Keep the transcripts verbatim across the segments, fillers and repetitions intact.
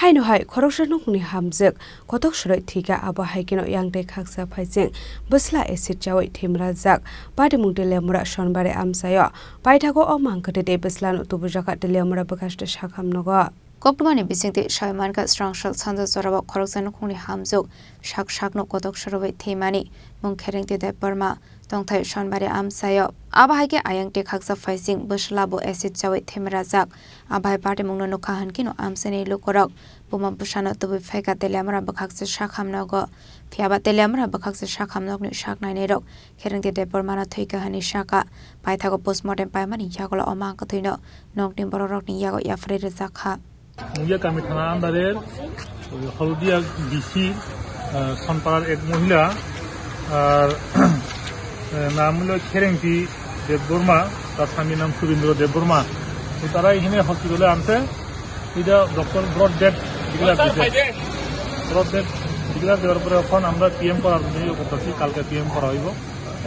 Haino hai khoroksa nukhungni hamjwk kotok swrwi thwikha, abo hai kheno yang tei khaksa phaising bwsla acid chawi thwimrajak. Patimung Teliamura Sonbari amchaio paithago o mang kwtwi tei bwslano tubujakha Teliamura bwkhaste sakham nogo. Koktwmani bisingtwi sai mankha, srang sal sanja jorao khoroksa nukhungni hamjwk sak sakno kotok swrwi thwimani mung Kherengti Debbarma. Tongthai Sonbari amchaio. Abo hai khe ayang tei khaksa phaising bwsla bo acid chawi thwimrajak. Abo hai patimungno nukha hwn kheno amchaini lukurok buma bwsano tubui phaikha Teliamura bwkhaksa sakham nogo. Phiyaba Teliamura bwkhaksa sakham nokni sak nainairok Kherengti Debbarmano thwikha hwnwi sakha. Paithago postmortem paimani yagulo o mang kwthwino nokni bororokni yago yapharwi rwjakha. মুগিয়া কামি থানা আন্ডারের ওই হলদিয়া বিসি, আহ, সনপাড়ার এক মহিলা, আর, আহ, নাম হলো খেরেংটি দেববর্মা, তার স্বামীর নাম সুরেন্দ্র দেববর্মা। তো তারা এখানে হসপিটালে আনছে, এটা ডক্টর ব্রড ডেড ডিক্লেয়ার দিছে। ব্রড ডেড ডিক্লেয়ার দেওয়ার পরে এখন আমরা পিএম করার জন্য ইয়ে করতেছি, কালকে পিএম করা হইব।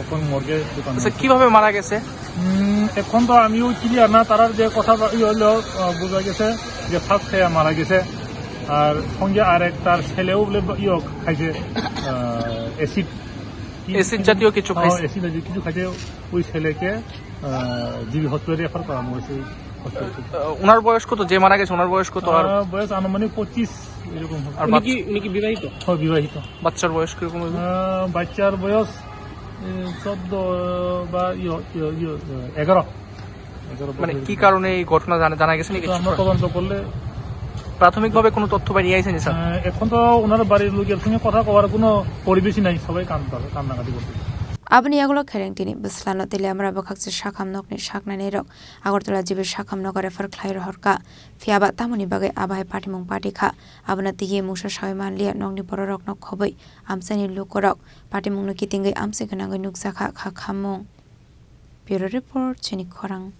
এখন মর্গে ঢুকানো আচ্ছা, হয়েছে। কিভাবে মারা গেছে? উম, এখন তো আমিও ক্লিয়ার না, তারার যে কথা বা-, ইয়ে হলো, আহ, বোঝা গেছে যে ফার্স্ট খেয়ে মারা গেছে, আর সঙ্গে আর এক তার ছেলেও বলে বা-, ইয়ে খাইছে, আহ, অ্যাসিড। কি অ্যাসিড জাতীয় কিছু হ্যাঁ, খাইছে? অ্যাসিড জাতীয় কিছু খাইছে, ওই ছেলেকে, আহ, জিবি হসপিটালে রেফার করানো হয়েছে, এই হসপিটালে। আহ, ওনার বয়স কত? যে মারা গেছে, ওনার বয়স কত? আর আহ, বয়স আনুমানিক পঁচিশ এরকম হবে। আর উনি বাচ্চা? কি, উনি কি বিবাহিত? হ্যাঁ, বিবাহিত। বাচ্চার বয়স কিরকম হবে? আহ, বাচ্চার বয়স, এ, চোদ্দ বা ইয়ো, ইয়ো, ইয়ো, এগারো। এগারো মানে বছর। কি কারণে এই ঘটনা জানা, জানা গেছে নি তো কিছু? আমরা তদন্ত করলে প্রাথমিকভাবে কোনো তথ্য বেরিয়ে আইছে নি, স্যার? আহ, এখন তো ওনার বাড়ির লোকের সঙ্গে কথা কওয়ার কোনো পরিবেশই নাই, সবাই কান্না, কান্নাকাটি করছে। Aboni yagulo Kherengtini bwslano Teliamura bwkhaksa sakham nokni sak nainairok Agartala G B sakham nogo refer khlai rohorkha. Phiyaba tamoni bagwi abo hai patimung patikha, abono twiwi mungsa sawi manliya nokni bororokno khobwi amchaini lukurok. Patimungno kitingwi amchai gwnangwi nukjakha kha khammung. Bureau Report, Chini Khorang.